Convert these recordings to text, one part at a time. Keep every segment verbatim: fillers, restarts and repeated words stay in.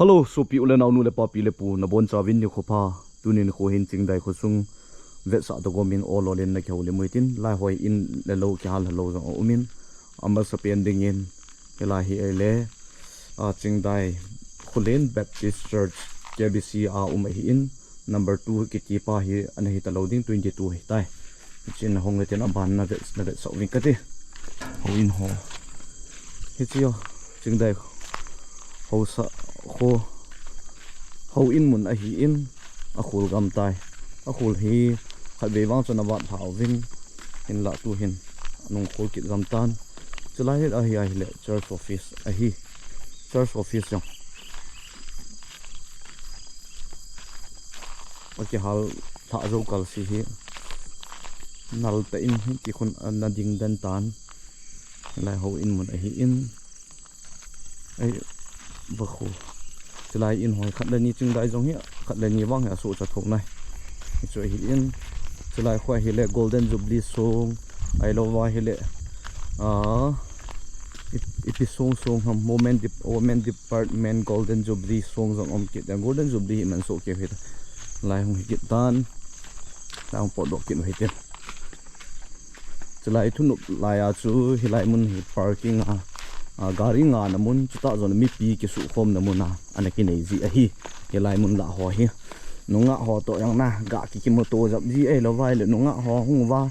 Hello, sopi u le nao, nu le pa, pi le pu, nabonchauvin nikho pha. Tunin kho hin Chingdai khosung vetsah toh gomin ol ol in nakihoulim u hitin, lai hoi in le lou kihal lou jong aumin, amasapen dingin hilai hi ahile, a, Chingdai Khullen Baptist Church, K B C a um ahin, number two kiti pa hi ana hitalou ding, twenty two hitai. Hichea hung le tin aban na vet, na vetsah uving kati. Houin ho. Hiche o, Chingdai haosa kho, houin mun ahin, akhul gam tai. Akhul hi khatvei vang chun avat lha uvin, hinlah tuhin anung khul kit gam tan. Chulai hi ahi, ahile church office ahi. Church office jong akihal lhah jou kal si hi. Nal tah in hi kikhun ana ding den tan. Lai houin mun ahin. Ei, vakhu. Chulai in hoi khat le ni Chingdai jong hi, khat le ni vang hi asohcha thou nai. Hichu ahin. Chulai kho ahile Golden Jubilee song. Ahilouva ahile, a, ip-, ipi song song ham, Women Dep-, Women Department Golden Jubilee song jong um kit. Golden Jubilee hi man soh keu hita. Lai hung hi kit tan. Lai hung potdoh kit u hitin. Chulai thunop laiya chu hilai mun hi parking a, a, gari ngahna mun, chutah jongle mipi kisukhomna mun a ana kinei ji ahi. Hilai mun lah ho hi. Nungah ho toh jong na, ga kikimuto jap ji ahilouva ahile nungah ho hung uva,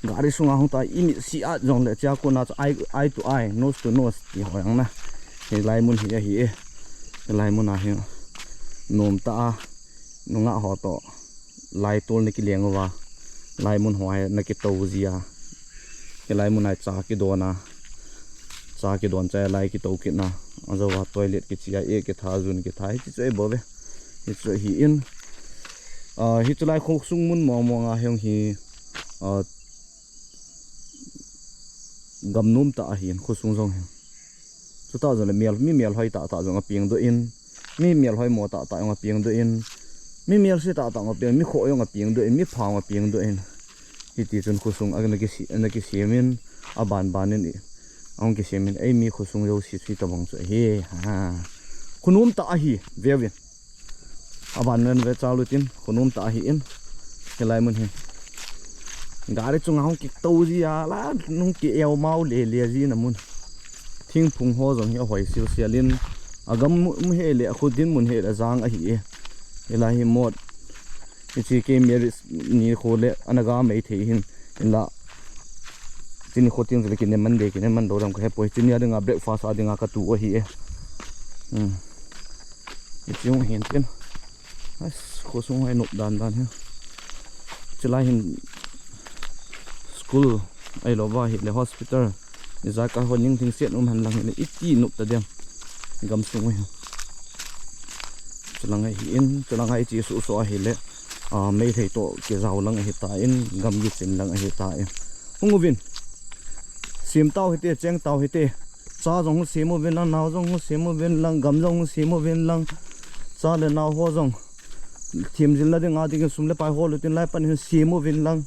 gari sunga hung ta, imit si at jongle chia kona chu eye, eye to eye, nose to nose ti ho jong na. Hilai mun hi ahi e. Hilai mun a hi nomtah a nungah ho toh laitol nakileng uva, lai mun ho hi nakitou ji a. Hilai mun a hi cha kidon a, cha kidon chai lai kitou kit na. Ajouva toilet kiche a, e kitha, jun kitha, hiche chu ahibouve. Hichu ahin, a, hichu lai khosung mun mong mong a hi hung hi, a, gam nomtah ahin, khosung jong hi. Chutah jongle mel, mi melhoi tahtah jong apengdoh in, mi melhoi mo tahtah jong apengdoh in, mi melse tahtah jong apeng, mi khoh jong apengdoh in, mi pha jong apengdoh in. Hiti chun khosung ana kise-, ana kisem in, aban ban in i, ahung kisem in, eimi khosung jouse chu hitobang chu ahi, ha. Kho nomtah ahi, veuvin. Aban ven ve chal utin, kho nomtah ahin, hilai mun hi. Gari chunga hung kitou ji a, la, hung ki-eu mau le le jina mun. Thingphung ho jong hi ahoi sil sial in, agam mu-, mu hile, akho dinmun hile ajang ahi e. Hilai hi mot. Hiche kei marriage nikho le, ana ga mai thei hin, hinla. Chuni kho teng chule kinem man de, kinem man lou dam kahepoi. Chuni a dinga breakfast a dinga katu ahi e. Hmm. Hiche hung hin tin. As, khosung hi nop dan dan hi. Chulai hin school ahilouva ahile hospital. Ijat kah hon ning thingset um hen lang hile iti nop ta dem. Gamsung hi. Chulang ahin, chulang a iche soh soh ahile, a, Meitei toh kijao lang ahitan, gam kichin lang ahitan. Hung uvin. Sem tau hite, cheng tau hite. Cha jong hung sem uvin lang, nao jong hung sem uvin lang, gam jong hung sem uvin lang. Cha le nao ho jong themjilna dinga dingin sum le pai hol utin, lai pan hin sem uvin lang.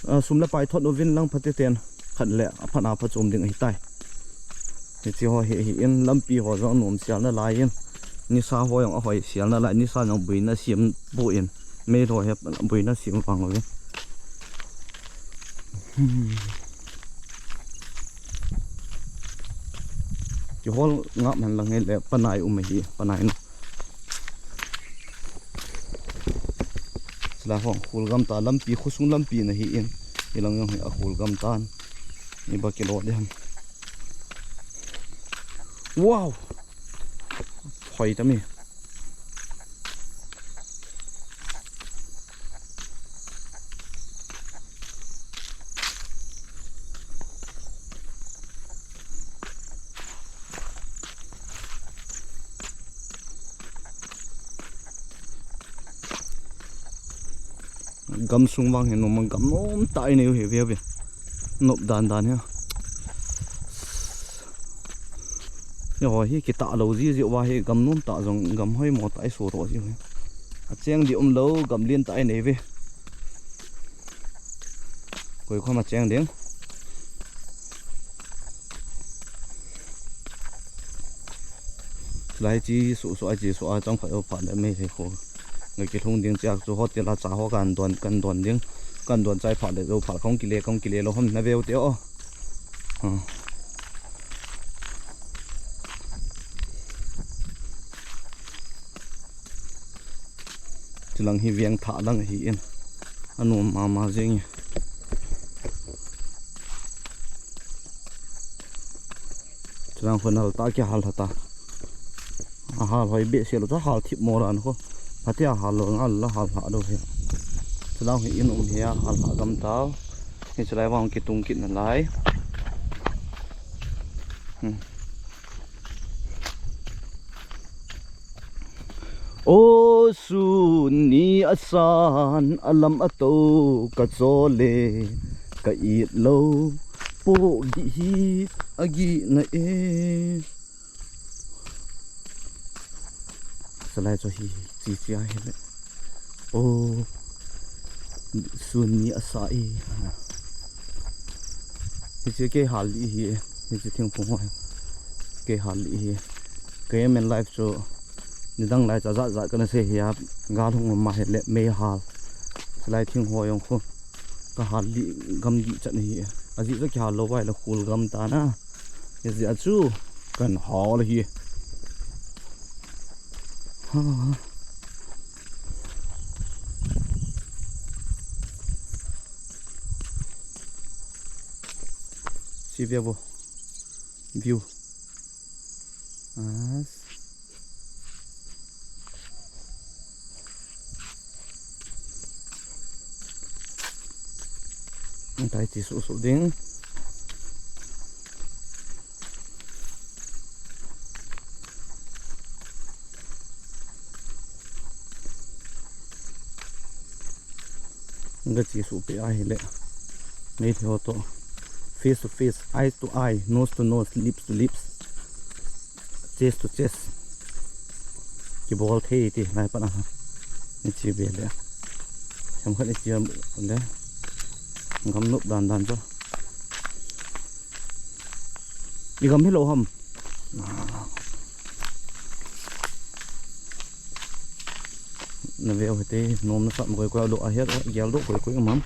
A, sum le pai thot uvin lang, phatechaten. Khat le aphat a phachom ding ahitai. Hiche ho hi, hi in lampi ho jong anom sial nalai in. Nisa ho jong ahoi sial nalai, nisa jong buina sem poi. Mei ho hi buina sem vang uvin. Hmm. Kihol ngap hen lang hile panai um ahi, panai na. Chulai hung khul gam ta lampi, khosung lampi na hi in. Hilang jong hi akhul gam tan. Ni ba kilo de ham. Wow! Hoi ta mi. Gamsung vang hi nom, gam nomtah inei u hi ve ve. Nop dan dan hi. Ni ho hi kitah lou ji ji uva hi gam nomtah jong gam hoimo tah isoh ro ji u hi. Acheng di umlou gam lentah inei ve. Koi khom acheng ding. Lai chi su su a chi su a chang phat u phat le mei he kho. Ngai kilhung ding chiak chu hotel a cha ho kan don kan don ding. Kan don chai phat le u phat khong kile khong kile lo hom na veu te o. Chulang hi veng thah lang hi in. Anom mama jeng. Chulang hon hal ta ki hal ta. A hal hoi be se lo cha hal thip mo ran kho. Phatia hal lo ngal la hal ha do he. Chulang hi in um he a hal ha gam tau. Ni chulai vang kitung kit na lai. Hmm. O sun ni a san a lam a to ka chole ka it lo po gi hi a gi na e. Salai cho hi chi chi a hi le. O sun ni a sa e. Hi chi ke hal li hi. Hi chi thing phung ho. Ke hal li hi. Ke men life cho. Nidang lai cha zat zat kana se hi a, gal hung ma he le mei hal. Chulai thing ho jong khu. Ka hal li gam di chat hi. A ji cha ki hal lo vai la khul gam ta na. Hi ji a chu kan hal hi. Ha. Chi ve bo. View. As. Ang tai chi su su ding. Ga chi su pe a hi le. Mei the ho to. Face to face, eye to eye, nose to nose, lips to lips, chest to chest. Ki bol thei ti lai pa na. Ni chi be le. Cham khat ni chi le. Gam nup dan dan cho. I gam hi lo ham. Na veu hite, nom na sat koi koi lo a hiat, gel do koi koi mam.